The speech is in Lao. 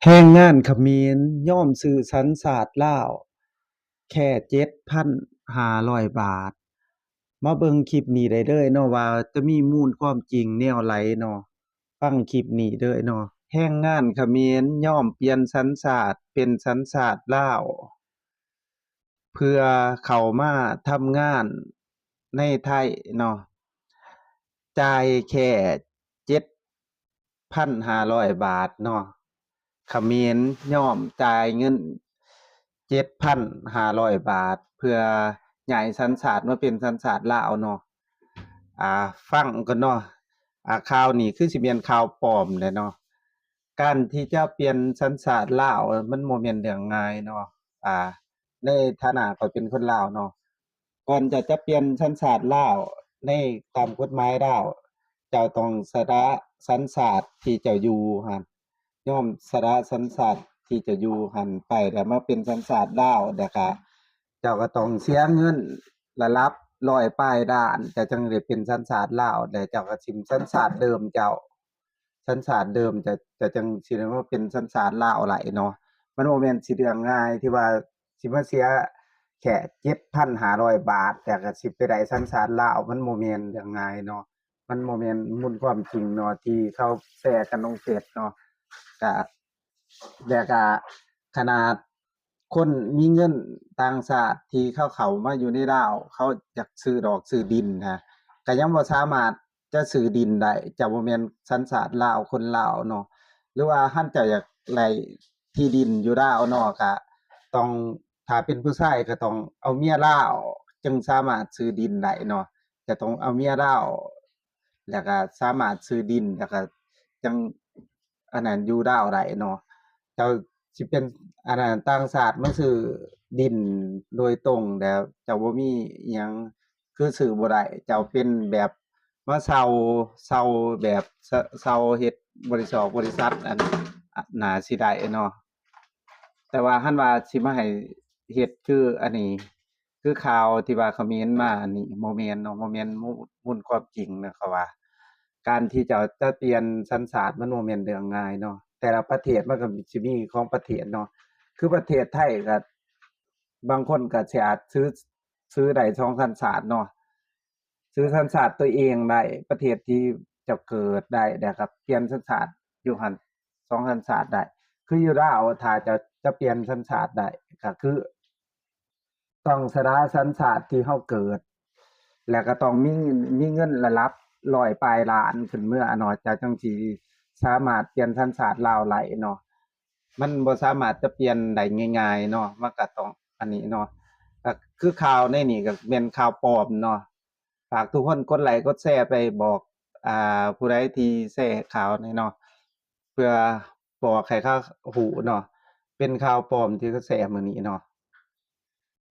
ແຮງງານຂະເໝນຍອມຊື້ສັນຊາດລາວແຄ່ເຈັດພັນຫ້າຮ້ອຍບາດ. ມາເບິ່ງຄລິບນີ້ໄດ້ເລີຍເນາະ ວ່າຈະມີມູນຄວາມຈິງແນວໃດເນາະ. ຟັງຄລິບນີ້ເລີຍເນາະ. ແຮງງານຂະເໝນຍອມປ່ຽນສັນຊາດເປັນສັນຊາດລາວ ເພື່ອເຂົ້າມາທຳງານໃນໄທເນາະ, ຈ່າຍແຄ່ເຈັດພັນຫ້າຮ້ອຍບາດເນາະ. ຂະເໝນຍອມຈ່າຍເງິນເຈັດພັນຫ້າຮ້ອຍບາດ ເພື່ອຍ້າຍສັນຊາດມາເປັນສັນຊາດລາວເນາະ. ອ່າ ຟັງກ່ອນເນາະ. ອ່າ ຂ່າວນີ້ຄືຊິແມ່ນຂ່າວປອມແຫຼະເນາະ. ການທີ່ຈະປ່ຽນສັນຊາດລາວ ມັນບໍ່ແມ່ນເລື່ອງງ່າຍເນາະ. ອ່າ ໃນຖານະຂ້ອຍເປັນຄົນລາວເນາະ, ກ່ອນຈະ ຈະປ່ຽນສັນຊາດລາວ ໃນຕາມກົດໝາຍລາວ ເຈົ້າຕ້ອງສະຫຼະສັນຊາດທີ່ເຈົ້າຢູ່ຫັ້ນ, ຍອມສະຫຼະສັນຊາດທີ່ເຈົ້າຢູ່ຫັ້ນໄປ ແລ້ວມາເປັນສັນຊາດລາວ ແລ້ວກະເຈົ້າກໍຕ້ອງເສຍເງິນລະດັບຮ້ອຍປາຍລ້ານ ເຈົ້າຈຶ່ງໄດ້ເປັນສັນຊາດລາວ ແລ້ວເຈົ້າກໍຖິ້ມສັນຊາດເດີມເຈົ້າ. ສັນຊາດເດີມ ຈະ ຈະຈັ່ງຊິໄດ້ມາເປັນສັນຊາດລາວໄດ້ເນາະ. ມັນບໍ່ແມ່ນຊິເລື່ອງງ່າຍທີ່ວ່າຊິມາເສຍແຄ່ເຈັດພັນຫ້າຮ້ອຍບາດ ແລ້ວກໍຊິໄປໄດ້ສັນຊາດລາວ, ມັນບໍ່ແມ່ນເລື່ອງງ່າຍເນາະ. ມັນບໍ່ແມ່ນມູນຄວາມຈິງເນາະ ທີ່ເຂົາແຊກັນລົງເຟສເນາະ. ກະ ແລ້ວກະຂະໜາດ ຄົນມີເງິນຕ່າງຊາດທີ່ເຂົາເຂົ້າມາຢູ່ໃນລາວ ເຂົາຢາກຊື້ດອກຊື້ດິນນະ ກໍຍັງບໍ່ສາມາດຈະຊື້ດິນໄດ້. ເຈົ້າບໍ່ແມ່ນສັນຊາດລາວ ຄົນລາວເນາະ. ຫຼືວ່າຄັນເຈົ້າຢາກໄດ້ທີ່ດິນຢູ່ລາວເນາະ ກໍຕ້ອງ ຖ້າເປັນຜູ້ຊາຍກໍຕ້ອງເອົາເມຍລາວ ຈຶ່ງສາມາດຊື້ດິນໄດ້ເນາະ. ຈະຕ້ອງເອົາເມຍລາວ ແລ້ວກໍສາມາດຊື້ດິນ ແລ້ວກໍຈັ່ງ ອັນນັ້ນ ຢູ່ລາວໄດ້ເນາະ. ເຈົ້າຊິເປັນ ອັນນັ້ນ ຕ່າງຊາດມາຊື້ດິນໂດຍຕົງ ແລ້ວເຈົ້າບໍ່ມີອີ່ຫຍັງ ຄືຊື້ບໍ່ໄດ້. ເຈົ້າເປັນແບບມາເຊົ່າ ເຊົ່າແບບ ເຊົ່າເຮັດບໍລິສັດ ບໍລິສັດ ອັນ ອາ ໜ້າຊິໄດ້ເນາະ. ແຕ່ວ່າຄັນວ່າຊິມາໃຫ້ເຮັດຄືອັນນີ້ ຄືຂ່າວທີ່ວ່າຂະເໝນມາອັນນີ້ ບໍ່ແມ່ນເນາະ, ບໍ່ແມ່ນມູນ ມູນຄວາມຈິງນະ. ເຂົາວ່າການທີ່ເຈົ້າຈະປ່ຽນສັນຊາດ ມັນບໍ່ແມ່ນເລື່ອງງ່າຍເນາະ. ແຕ່ລະປະເທດມັນກໍຊິມີຂອງປະເທດເນາະ. ຄືປະເທດໄທກໍ ບາງຄົນກໍຊິອາດຊື້ ຊື້ໄດ້ສອງສັນຊາດເນາະ, ຊື້ສັນຊາດຕົວເອງໄດ້ ປະເທດທີ່ເຈົ້າເກີດໄດ້ ແລ້ວກໍປ່ຽນສັນຊາດຢູ່ຫັ້ນສອງສັນຊາດໄດ້. ຄືຢູ່ລາວ ຖ້າເຈົ້າຈະປ່ຽນສັນຊາດໄດ້ ກໍຄື ຕ້ອງສະຫຼະສັນຊາດທີ່ເຮົາເກີດ ແລ້ວກໍຕ້ອງມີ ມີເງິນລະດັບຮ້ອຍປາຍລ້ານຂຶ້ນເມືອເນາະ, ເຈົ້າຈັ່ງຊິສາມາດປ່ຽນສັນຊາດລາວໄດ້ເນາະ. ມັນບໍ່ສາມາດຈະປ່ຽນໄດ້ງ່າຍໆເນາະ, ມັນກໍຕ້ອງອັນນີ້ເນາະ. ກໍຄືຂ່າວໃນນີ້ກໍແມ່ນຂ່າວປອມເນາະ. ຝາກທຸກຄົນກົດໄລກົດແຊໄປບອກ ອ່າ ຜູ້ໃດທີ່ແຊຂ່າວນີ້ເນາະ ເພື່ອບອກໃຫ້ເຂົາຮູ້ເນາະ. ເປັນຂ່າວປອມທີ່ເຂົາແຊມື້ນີ້ເນາະ.